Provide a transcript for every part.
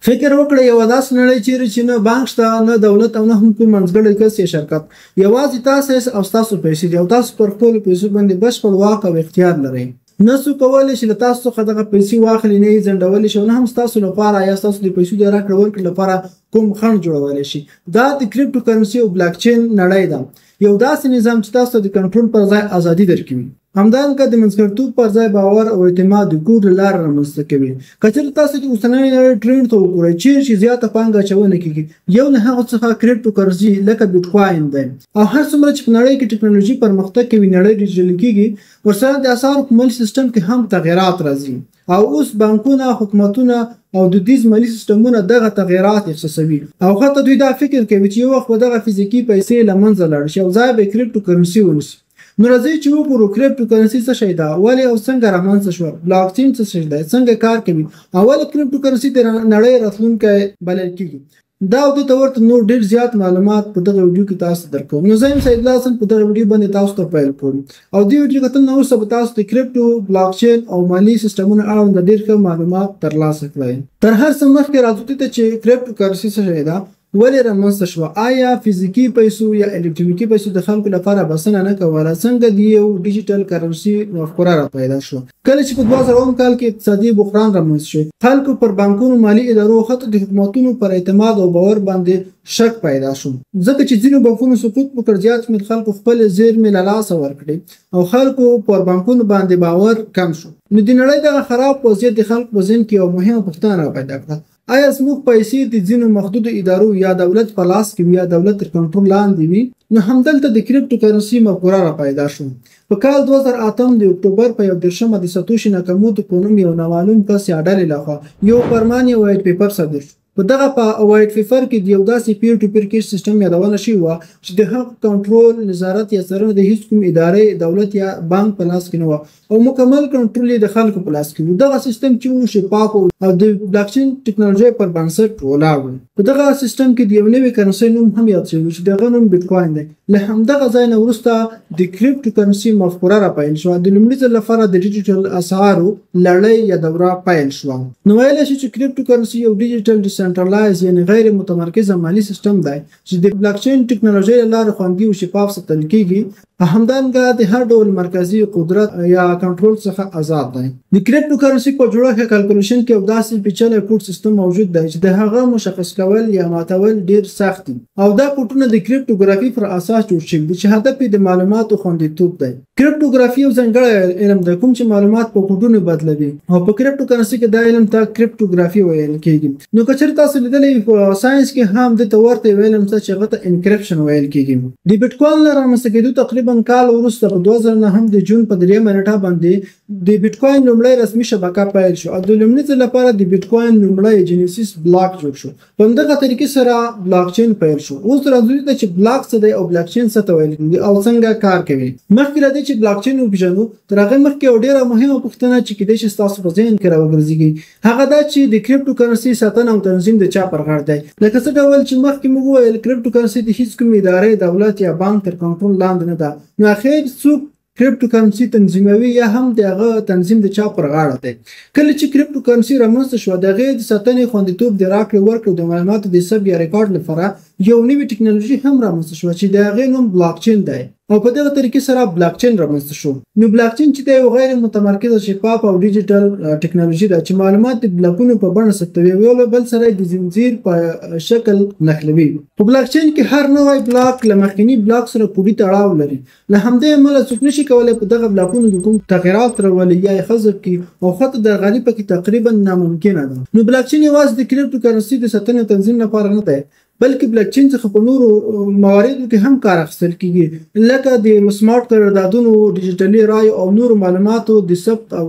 فکر وکړئ، یوه داسې نړۍ چیرې چې نه بانک شته، نه دولت او نه هم کوم منځګړی کس یا شرکت. یوازې تاسو یاست او ستاسو پیسې دي او تاسو پر خپلو پیسو باندې بشپړ واک او اختیار لرئ. نه څوک کولی شي له تاسو څخه دغه پیسې واخلي، نه یې ځنډولی شي او نه هم ستاسو لپاره یا ستاسو د پیسو د راکړې ورکړې لپاره کوم خنډ جوړولی شي. دا د کریپټو کرنسي او بلاکچین نړۍ ده، یو داسې نظام چې تاسو ته د کنټرول پر ځای ازادي درکوي. همدارنګه د منځګړتوب پر ځای باور او اعتماد د کوډ له لارې رامنځته کوي. که چېرې تاسو د اوسنۍ نړۍ ټرینډ ته وګورئ، چیرې چې زیاته پانګه اچونه کېږي، یو له هغو څخه کریپټو کرنسي لکه بیټکواین دی. او هر څومره چې په نړۍ کې ټکنالوژي پرمختګ کوي، نړۍ ډیجیټل کېږي، ورسره د اسعارو په مالي سیستم کې هم تغیرات راځي. او اوس بانکونه، حکومتونه او دودیز مالي سیستمونه دغه تغیرات احساسوي او حتی دوی دا فکر کوي چې یو وخت به دغه فزیکي پیسې له منځه لاړ شي او ځای به یې کریپټو کرنسي ونیسي. نو راځئ چې وګورو کریپټو کرنسي څه شی ده، ولې او څنګه رامنځته شوه، بلاکچین څه شی دی، څنګه کار کوي او ولې کریپټو کرنسي د نړۍ راتلونکی بلل کېږي. دا او دې ته ورته نور ډېر زیات معلومات په دغه ویډیو کې تاسو ته درکوم. نو زه یم سید الله حسن، په دغه ویډیو باندې تاسو ته پیل کوم او دې ویډیو کتل نه وروسته به تاسو د کریپټو، بلاکچین او مالي سیستمونو اړوند ډېر ښه معلومات ترلاسه کړئ. تر هر څه مخکې راځو دې ته چې کریپټو کرنسي څه شی ده، ولې رامنځته شوه، آیا فزیکي پیسو یا الکترونیکي پیسو د خلکو لپاره بسنه نه کوله، څنګه د یو ډیجیټل کرنسي مفکوره را پیدا شوه. کله چې په 2007 کال کې اقتصادي بحران رامنځته شو، خلکو پر بانکونو، مالي ادارو، حتی د حکومتونو پر اعتماد او باور باندې شک پیدا شو، ځکه چې ځینو بانکونو سقوط وکړ، زیات شمېر خلکو خپلې زیرمې له لاسه ورکړې او خلکو پر بانکونو باندې باور کم شو. نو د نړۍ دغه خراب وضعیت د خلکو په ذهن کې یوه مهمه پوښتنه را پیدا کړه: آیا زموږ پیسې د ځینو محدودو ادارو یا دولت په لاس کې وي یا دولت تر کنټرول لاندې وي؟ نو همدلته د کریپټو کرنسي مفکوره را پیدا شوه. په کال 2008 د اکتوبر په 31مه د ساتوشي ناکاموتو په نوم یو نامعلوم کس یا ډلې لخوا یو فرمان یا وایټ پیپر صادر شو. په دغه وایټ پیپر کې د یو داسې پیر ټو پیر کیش سیستم یادونه شوې وه چې د هغه کنټرول، نظارت یا څارنه د هیڅ کوم ادارې، دولت یا بانک په لاس کې نه وه او مکمل کنټرول یې د خلکو په لاس کې و. دغه سیستم چې و شفاف او د بلاکچین ټکنالوژۍ پر بنسټ ولاړ و. په دغه سیستم کې د یو نوي کرنسۍ نوم هم یاد شوی چې د هغه نوم بیټکواین دی. له همدغه ځای نه وروسته د کریپټو کرنسي مفکوره را پیل شوه. د لومړي ځل لپاره د ډیجیټل اسعارو لړۍ یا دوره پیل شوه. نو ویلی شو چې کریپټو کرنسي یو ډیجیټل ډیسنټرلایز یعنی غیر متمرکزه مالي سیستم دی چې د بلاکچین ټکنالوژۍ له لارې خوندي او شفاف ساتل کېږي. همدارنګه د هر ډول مرکزي قدرت یا کنټرول څخه ازاد دی. د کریپټو کرنسي په جوړښت یا کلکولیشن کې یو داسې پیچلی کوډ سیستم موجود دی چې د هغه مشخص کول یا ماتول ډېر سخت دي او دا کوډونه د کریپټوګرافي پر اساس جوړ شوي دي چې هدف یې د معلوماتو خوندیتوب دی. کریپټوګرافي یو ځانګړی علم دی کوم چې معلومات په کوډونو بدلوي او په کریپټو کرنسي کې دا علم ته کریپټوګرافي ویل کېږي. نو که چېرې تاسو لیدلی په ساینس کې هم دې ته ورته یو علم شته چې هغه ته انکریپشن ویل کېږي. د بیټکوین له رامنځته کېدو تقریبا کال وروسته په 2009 د جون په 3مه نېټه باندې د بیټکوین لومړی رسمي شبکه پیل شو او د لومړي ځل لپاره د بیټکوین لومړی جینیسیس بلاک جوړ شو. په همدغه طریقې سره بلاکچین پیل شو. اوس راځو دې ته چې بلاک څه دی او بلاکچین څه ته ویل کېږي او څنګه کار کوي. مخکې له دې چې بلاکچین وپېژنو، تر هغې مخکې یوه ډېره مهمه پوښتنه چې کېدای شي ستاسو په ذهن کې راوګرځېږي، هغه دا چې د کریپټو کرنسي ساتنه او تنظیم د چا پر غاړه دی. لکه څه ډول چې مخکې موږ وویل، کریپټو کرنسي د هیڅ کوم ادارې، دولت یا بانک تر کنټرول لاندې نه ده. نو اخر څوک کریپټو کرنسي تنظیموي یا هم د هغه تنظیم د چا پر غاړه دی؟ کله چې کریپټو کرنسي رامنځته شوه، د هغې د ساتنې، خوندیتوب، د راکړې ورکړې او د معلوماتو د ثبت یا ریکارډ لپاره یو نوې ټکنالوژي هم رامنځته شوه چې د هغې نوم بلاکچین دی او په دغه طریقې سره بلاکچین رامنځته شو. نو بلاکچین چې دی یو غیر متمرکزه، شفاف او ډیجیټل ټکنالوژي ده چې معلومات د بلاکونو په بڼه ثبتوي او یو له بل سره د زنځیر په شکل نښلوي. په بلاکچین کې هر نوی بلاک له مخکیني بلاک سره کوډي تړاو لري. له همدې امله څوک نشي کولی په دغه بلاکونو کې کوم تغیرات راولي یا یې حذف کړي او حتی درغلي پکې تقریبا ناممکنه ده. نو بلاکچین یوازې د کریپټو کرنسي د ساتنې او تنظیم لپاره نه دی، بلکې بلاکچین څخه په نورو مواردو کې هم کار اخیستل کېږي، لکه د سمارټ قراردادونو، ډیجیټلي رایو او نورو معلوماتو د ثبت او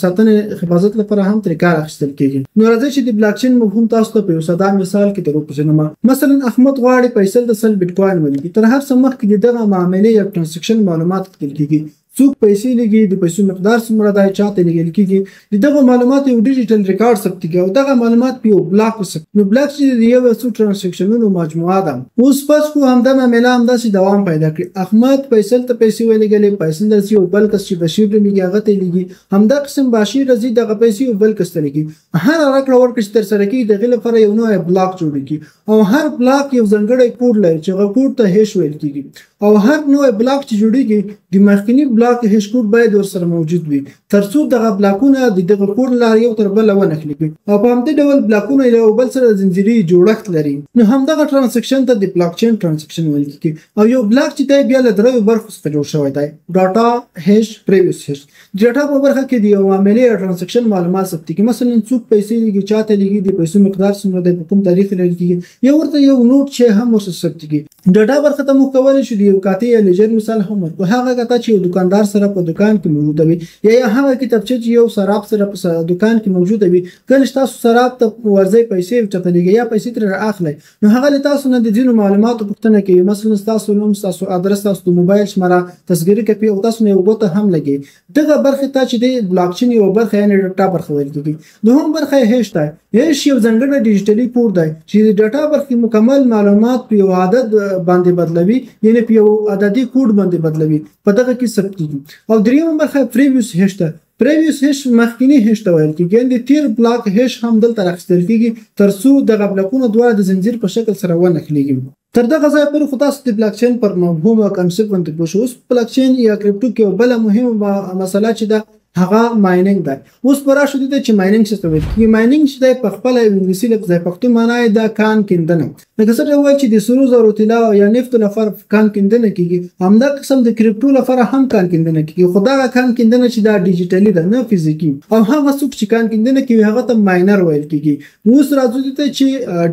ساتنې حفاظت لپاره هم ترې کار اخیستل کېږي. نو راځئ چې د بلاکچین مفهوم تاسو ته په یو ساده مثال کې در وپېژنم. مثلا احمد غواړي فیصل ته 100 بیټکواین ولېږي. تر هر څه مخکې د دغه معاملې یا ټرانزکشن معلومات کتل کېږي. څوک پیسې لیږي، د پیسو مقدار څومره دی، چاته لیږل کیږي. د دغه معلوماتو یو ډیجیټل ریکارډ ثبتیږي او دغه معلومات په یو بلاک ثبت. نو بلاک چې د یو څو ترانزکشنونو مجموعه ده. اوس فرض کړو همدا معامله همداسې دوام پیدا کړي، احمد فیصل ته پیسې ولېږلې، فیصل درځي یو بل کس چې بشیر نومېږي هغه ته لیږي، همدا قسم بشیر راځي دغه پیسې یو بل کس ته لیږي. هره راکړه ورکړه چې ترسره کیږي د هغې لپاره یو نوی بلاک جوړیږي او هر بلاک یو ځانګړی کوډ لري چې هغه کوډ ته hash ویل کیږي او هر نوی بلاک چې جوړیږي د مخکني بلاک hash code باید ورسره موجود وي ترڅو دغه بلاکونه د دغه کوډ له لارې یو تر بله ونښلېږي او په همدې ډول بلاکونه یو بل سره زنځیري جوړښت لري. نو همدغه transaction ته د بلاکچین transaction ویل کیږي او یو بلاک چې دی بیا له دریو برخو څخه جوړ شوی دی: data، hash، previous hash. د data په برخه کې د یو معاملې یا transaction معلومات ثبتیږي، مثلا څوک پیسې لیږي، چاته لیږي، د پیسو مقدار څومره دی، په کوم تاریخ لیږل کیږي، یا ورته یو note چې هم ورسره ثبتیږي. data برخه ته موږ کولی شو د یو کاتې یا ledger مثال هم ورکړو، هغه کاته چې یو دکاندار سره په دکان کې موجوده وي یا هغه کتابچه چې یو صراف سره په دکان کې موجوده وي. کله چې تاسو صراف ته ورځئ پیسې چاته لیږئ یا پیسې ترې اخلئ نو هغه له تاسو نه د ځینو معلوماتو پوښتنه کوي، مثلا ستاسو نوم، ستاسو ادرس، ستاسو د موبایل شمېره، تصویري کپي او تاسو نه یو ګوته هم لګي. دغه برخې ته چې دی بلاکچین یوه برخه یعنې data برخه ویل کېږي. دوهم برخه یې hash دی. hash یو ځانګړی ډیجیټلي کوډ دی چې د data برخې مکمل معلومات په یو عدد باندې بدلوي، یعنې په یو عددي کوډ باندې بدلوي، په دغه کې ثبتیږي. او درېیمه برخه previous hash ده. previous hash مخکینی hash ته ویل کېږي، یعنې د تېر بلاک hash هم دلته راخیستل کېږي ترڅو دغه بلاکونه دواړه د زنځیر په شکل سره ونښلېږي. تر دغه ځایه پورې خو تاسو د بلاکچین پر مفهوم او concept باندې پوه شئ. اوس بلاکچین یا کریپټو کې یوه بله مهمه مسله چې ده هغه mining دی. اوس به راشو دې ته چې mining څه ته ویل کېږي. mining چې دی په خپله یو انګلیسي لفظ دی، پښتو معنا یې ده کان کیندنه. لکه څنګه وایي چې د سرو زرو، طلا یا نفتو لپاره کان کیندنه کېږي، همدا قسم د کریپټو لپاره هم کان کیندنه کېږي، خو دغه کان کیندنه چې دا ډیجیټلي ده نه فزیکي، او هغه څوک چې کان کیندنه کوي هغه ته miner ویل کېږي. اوس راځو دې ته چې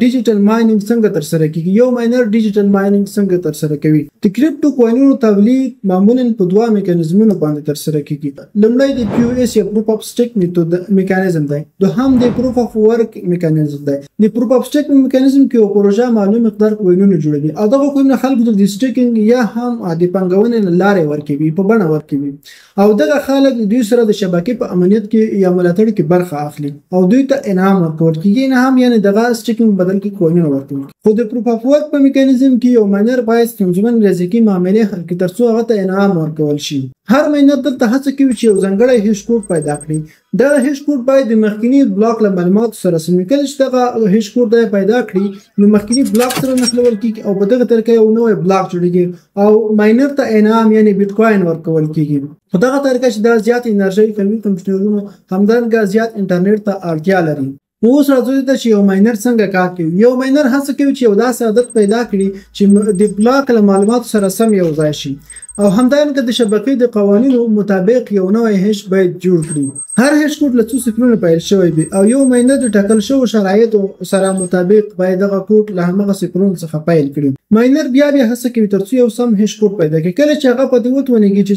digital mining څنګه ترسره کېږي، یو miner digital mining څنګه ترسره کوي. د کریپټو کوینونو تولید معمولاً په دوه میکانیزمونو باندې ترسره کېږي. لومړی د POS یا proof of stake method میکانیزم دی، دوهم د proof of work میکانیزم دی. د proof of stake میکانیزم کې یو پروژه معلوم مقدار کوینونه جوړوي او دغه کوینونه خلکو ته د staking یا هم د پانګونې له لارې ورکوي، په بڼه ورکوي، او دغه خلک دوی سره د شبکې په امنیت کې یا ملاتړ کې برخه اخلي او دوی ته انعام ورکول کېږي. انعام یعنې دغه staking بدل کې کوینونه ورکول کېږي. خو د proof of work په میکانیزم کې یو miner باید ستونزمن ریاضیکي معاملې حل کړي ترڅو هغه ته انعام ورکول شي. هر miner دلته هڅه کوي چې یو ځانګړی hash code پیدا کړي. دغه hash code باید د مخکیني بلاک له معلوماتو سره سم وي. کله چې دغه hash code دی پیدا کړي نو مخکیني بلاک سره نښلول کېږي او په دغه طریقه یو نوی بلاک جوړېږي او miner ته انعام یعنې بیټکوین ورکول کېږي. خو دغه طریقه چې دا زیات انرژي کوي کمپیوټرونو، همدارنګه زیات انټرنیټ ته اړتیا لري. اوس راځو دې ته چې یو miner څنګه کار کوي. یو miner هڅه کوي چې یو داسې عادت پیدا کړي چې د بلاک له معلوماتو سره سم یو ځای شي او همدارنګه د شبکې د قوانینو مطابق یو نوی hash باید جوړ کړي. هر hash code له څو صفرونو پیل شوی وي او یو miner د ټاکل شوو شرایطو سره مطابق باید دغه کوډ له همغه صفرونو څخه پیل کړي. miner بیا بیا هڅه کوي ترڅو یو سم hash code پیدا کړي. کله چې هغه په دې وتوانېږي چې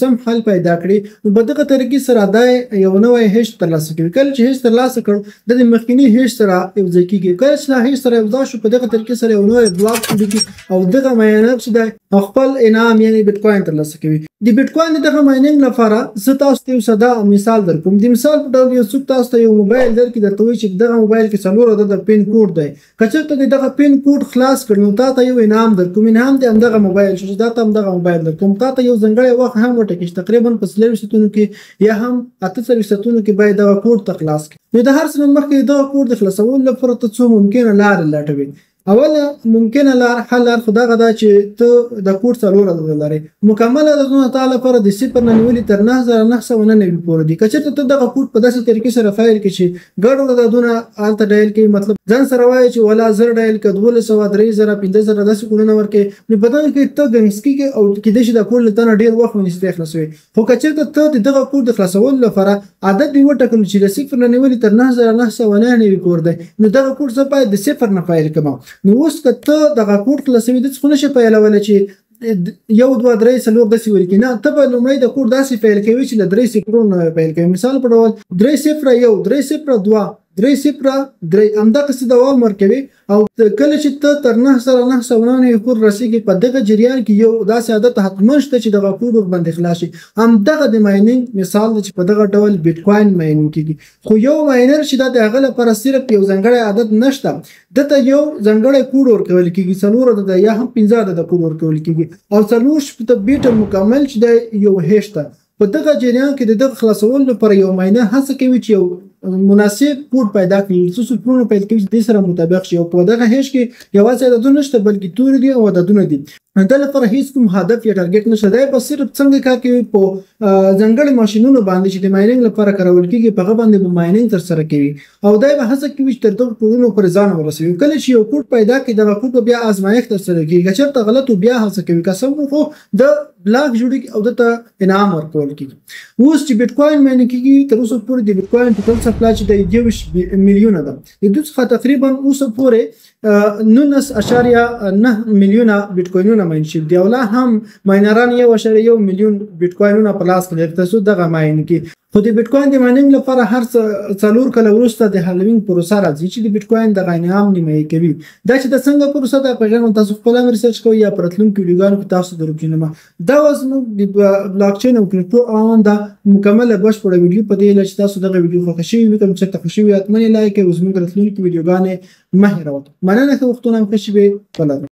سم حل پیدا کړي نو په دغه طریقې سره دی یو نوی hash ترلاسه کوي. کله چې hash ترلاسه کړ د دې مخکیني hash سره یوځای کېږي. کله چې دا hash سره یوځای شو په دغه طریقې سره یو نوی بلاک جوړېږي او دغه miner چې دی خپل انعام یعنې بیټکوین ترلاسه کوي. د بیټکوین د دغه mining لپاره زه تاسو ته یو ساده مثال درکوم. د مثال په ډول یو څوک تاسو ته یو موبایل درکړي، درته وایي چې دغه موبایل کې څلور عدده PIN code دی، که چېرته د دغه PIN code خلاص کړ نو تا ته یو انعام درکوم. انعام دې همدغه موبایل شو چې دا ته همدغه موبایل درکوم. تا ته یو ځانګړی وخت هم وټاکي چې تقریبا په 24 ساعتونو کې یا هم 48 ساعتونو کې باید دغه کوډ ته خلاص کړي. نو د هر څه نه مخکې دغه کوډ د خلاصولو لپاره ته څو ممکنه لارې لټوې. اوله ممکنه لار حل لار خو دغه ده چې ته د کوډ څلور عدده لرې، مکمل عددونه تا لپاره د صفر نه نیولې تر 9999 پورې دي. که چېرته ته دغه کوډ په داسې طریقې سره فایل کړې چې ګډو عددونه هلته dial کوي، مطلب ځان سره وایي چې ولا 1000 dial کړه، 1200، 3000، 5000 داسې کوډونه ورکوي، نو په دغه کې ته ګنګس کېږې او کېدای شي دا کوډ له تا نه ډېر وخت ونیسي ته یې خلاصوې. خو که چېرته ته د دغه کوډ د خلاصولو لپاره عدد دې وټاکلو چې له صفر نه نیولې تر 9999 پورې دی، نو دغه کوډ زه باید د صفر نه پیل کړم. نو اوس که ته دغه کوډ خلاصوې داسې خو نه شې پیلولی چې 1 2 3 4 داسې ولیکې، نه، ته به لومړی د کوډ داسې پیل کوي چې له درې صفرونو نه پیل کوي. مثال په ډول 3 0 1 3 0 2 3 0 3 همدغسې دوام ورکوي. او کله چې ته تر 9999 پورې رسېږي، په دغه جریان کې یو داسې عدد حتما شته چې دغه کوډ ورباندې خلاص شي. همدغه د mining مثال دی چې په دغه ډول بیټ کوین mining کېږي. خو یو miner چې دا د هغه لپاره صرف یو ځانګړی عدد نشته، ده ته یو ځانګړی کوډ ورکول کېږي، 4 عدده یا هم 5 عدده کوډ ورکول کېږي، او 64 بیټ مکمل چې دی یو hash ده. په دغه جریان کې د دغه خلاصولو لپاره یو miner هڅه کوي چې یو مناسب کوډ پیدا کړي، څو صفرونه پیل کوي چې دې سره مطابق شي. او په دغه hash کې یوازې عددونه نشته، بلکې توري دي او عددونه دي. د لپاره هیڅ کوم هدف یا target نشته. دی به صرف څنګه کار کوي، په ځانګړي ماشینونو باندې چې د mining لپاره کارول کېږي په هغه باندې به mining ترسره کوي، او دی به هڅه کوي چې تر دغو کوډونو پورې ځان ورسوي. کله چې یو کوډ پیدا کړي، دغه کوډ به بیا ازمایښت ترسره کېږي، که چېرته غلط و بیا هڅه کوي، که سم و خو د block جوړېږي او ده ته انعام ورکول کېږي. اوس چې بیټ کوین mining کېږي، تر اوسه پورې د بیټ کوین total supply چې دی 21 میلیونه ده. د دوی څخه تقریبا اوسه پورې 19.9 میلیونه بیټ کوینونه mine شوي دي، او لا هم ماینران 1.1 میلیون بیټ کوینونه په لاس کې لري تر څو دغه mine کړي. خو د بیټ کوین د mining لپاره هر 4 کاله وروسته د halving پروسه راځي چې د بیټ کوین دغه انعام نیمایي کوي. دا چې د څنګه پروسه ده په هغه تاسو خپله هم research کوئ یا په راتلونکو ویډیوګانو کې تاسو درکینم. دا وه زموږ د بلاکچین او کریپټو اړوند مکمله بشپړه ویډیو. په دې هیله چې تاسو دغه ویډیو خوښه شوې وي، که چېرته خوښه شوې وي حتماً یې like کړئ او زموږ راتلونکې ویډیوګانې مه هېروئ. مننه، ښه وختونه هم ښه شېبې ولرئ.